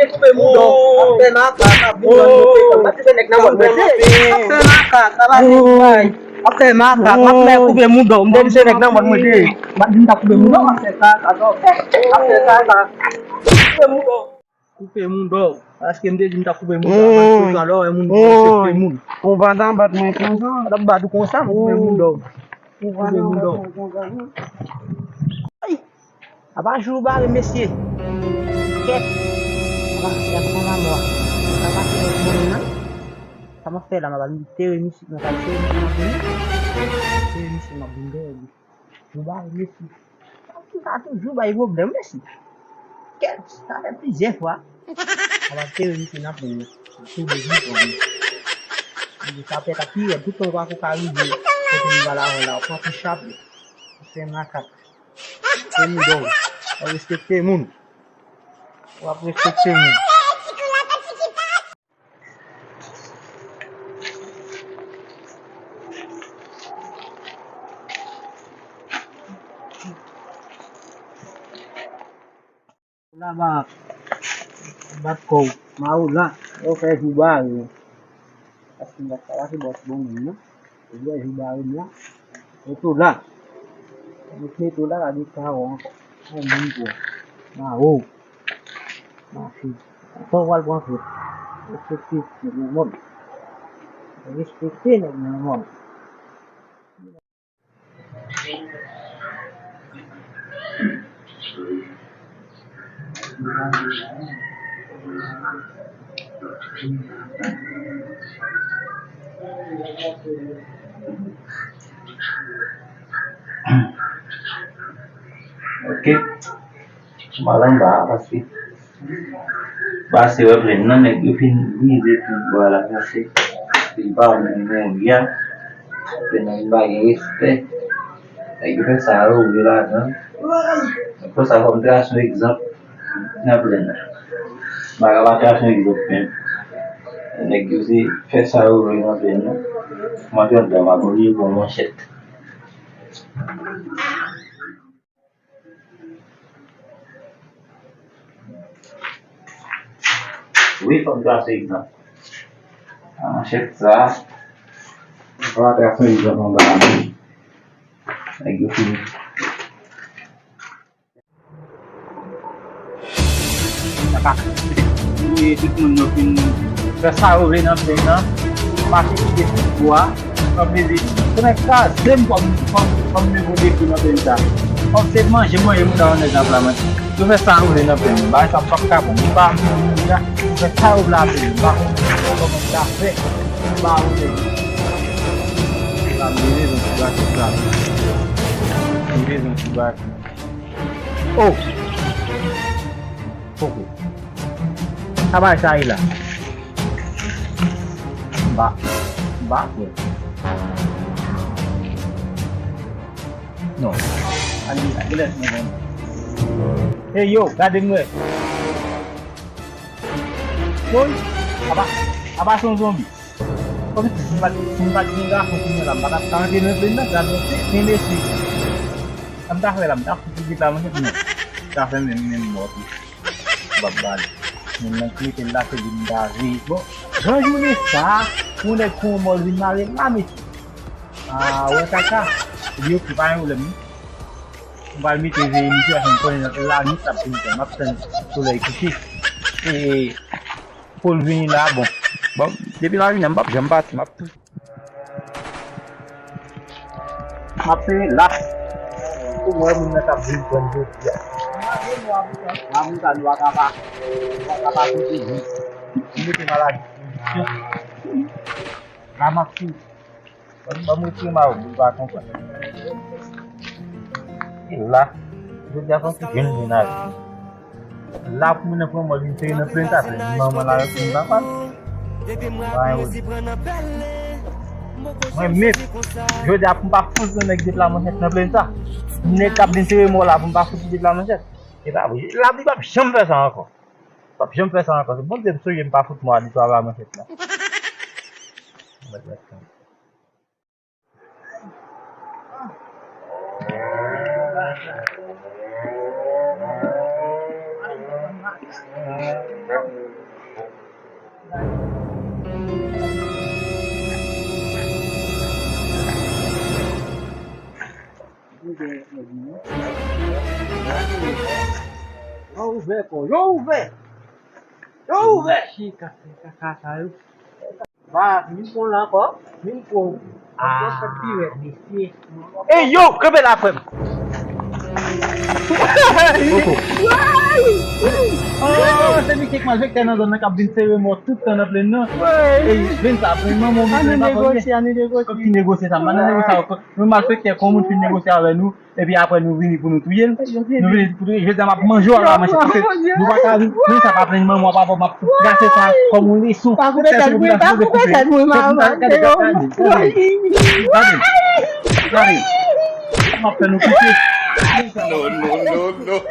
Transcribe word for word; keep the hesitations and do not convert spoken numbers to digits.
Koupe mouda w, ap fè makak, ap vin nan mwen, ap fè nèg nan mòn mwen, ap fè makak, ap fè makak, ap fè makak, ap fè koupe mouda w, m te di se nèg nan mòn mwen te ye. M pa t di m t ap koupe mouda w, ap fè kaka, ap fè kaka. Koupe mouda w. Koupe mouda w. Paske m te di m t ap koupe mouda w, paske w alò wè moun pa respekte moun. Ou pa t ap bat mwen konsa. M pa t ap bat ou konsa, m koupe mouda w. Koupe mouda w. Ay! Apa jou bare, mesye. Kèt. Apa, y ap pran lanmò a. Sa pase nan moun nan. Sa m ap fè la, m ap al tere misye, m ap al tere misye nan moun. Tere misye, m ap vin dèyè li. Jou bare, mesye. Sa toujou bay pwoblèm, mesye. Kèt, sa fè plizyè fwa. M ap al tere misye nan plen nan. Tou de jou pwoblèm. Li sa pèt ap pi rèd, tout tan w pa ko ka rive kote m pral avè w la, w pran ti chape. Fè makak. Fè mouda w. W ap respekte moun. W ap respekte moun. La ba bat kò w. Ma ou la. Yo fè jou bare. Paske m pa pase bòs bon moun nan. Ou wè jou bare m la. Mete w la. Mete w la, la de kawon ankò. Yon moun pou. Ma ou. Mache. Sa w pral pran frè. Respekte nèg nan mòn. Respekte nèg nan mòn. Ok. M al anba a paske pase wè plenn nan, nèg yo fin brize tout bò a la, pase li pa menm gen ri a. Plenn nan vin pa gen respè. Nèg yo fè sa yo vle ladan. Fò sa fò m trase yon egzanp nan plenn nan. M pa ka pa trase yon egzanp menm. Nèg yo se fè sa yo vle nan plenn nan. M antre anndan, m ap oblije pran manchèt. Wi, fò m trase egzanp. Nan manchèt sa, fò m trase egzanp anba a. Nèg yo fini. Kaka. E tout moun yo fin fè sa yo vle nan plenn nan. Pase kite tout bwa. Kòm li di, se nèg kraze m kòm, kòm, kòm nivo de pri nan plenn sa. Kòm se manje, manje moun nan nèg nan plenn nan. Yo fè sa yo vle nan plenn nan. Bagay sa m p ap ka bon. M pa, m, m, m, yo fè sa yo vle avè m. M pa konn kòman m ta fè. M pa vle. M bezwen ti bagay sa. M bezwen ti bagay. Oh! Poko. Sa bay sa ye la. M pa, m pa kwè. Non. Ann di sa, kilès mwen konn? Hey yo, gade m wè. Woy, apa, apa se yon zonbi. Kòmsi si m pa t, si m pa t gen gason kounye a la, m pa t ap ka antre nan plenn nan, gad yon senk, senk mesye. Sa m ta fè la, m ta fout li depi la, mwen, non. M ta fè menm, menm mò tou. M p ap ba li. Moun nan ki mete l la, se li m ta veye. Bon, jan jounen sa, yon nèg pran yon mò, l vin mare m la, mesye. Ah, wè kaka. Li oke, pa gen pwoblèm, non. M pral mete veye misye, paske m konnen lannwit l ap vin pran. M ap tann solèy kouche. E, pou l vini la, bon. Bon, depi l pa vini, m p ap janm pati, m ap tou. M ap fè lap. Ou wè moun nan k ap vin pran jodi a. Mwen menm sa nou pa ka pa, nou pa ka pa kote vin. M mete maladi. La m ap fini. Ban m, ban m retire mayo m, m pa konprann. E la, jodi a se yon ti jèn jennaj. La pou moun nan pran mò l vin sere nan plenn sa, se manman l avèk moun papa l. Pa gen pwoblèm. Mwen menm, jodi a pou m pa fout yon nèg depi la manchèt nan plenn sa. Nèg k ap vin sere mò la pou m pa fout li depi la manchèt. E pa vre. Labib p ap janm fè sa ankò. P ap janm fè sa ankò. Se Bondye m swete m pa fout mò a depi la manchèt la. Yo ouvè kò, yo ouvè! Yo ouvè! Chika, kaka sa yo. Ba, vin pran la ankò. Vin pran. Ah, mesye. Ey, yo, kanpe la, frè m. Poko. Oh, se misye k malfektè nan zòn nan k ap vin sere mò tout tan nan plenn nan. Ey, vin sa, vin manman, vin sa, pa negosye, ane negosye. Kòm ki negosye sa, man, nan negosye sa. Nou malfektè, kon moun fin negosye avè nou, epi apre nou vini pou nou touye l. Nou vini pou touye l. Jodi a m ap manje w la, manje. Paske nou pa ka viv. Men sa pa plenn manman w, papa w, m ap trase sa kòm yon leson. Pa koupe tèt mwen, pa koupe tèt mwen, manman. Gade, gade, gade. Gade. M ap fè nou koupe. Non, non, non, non.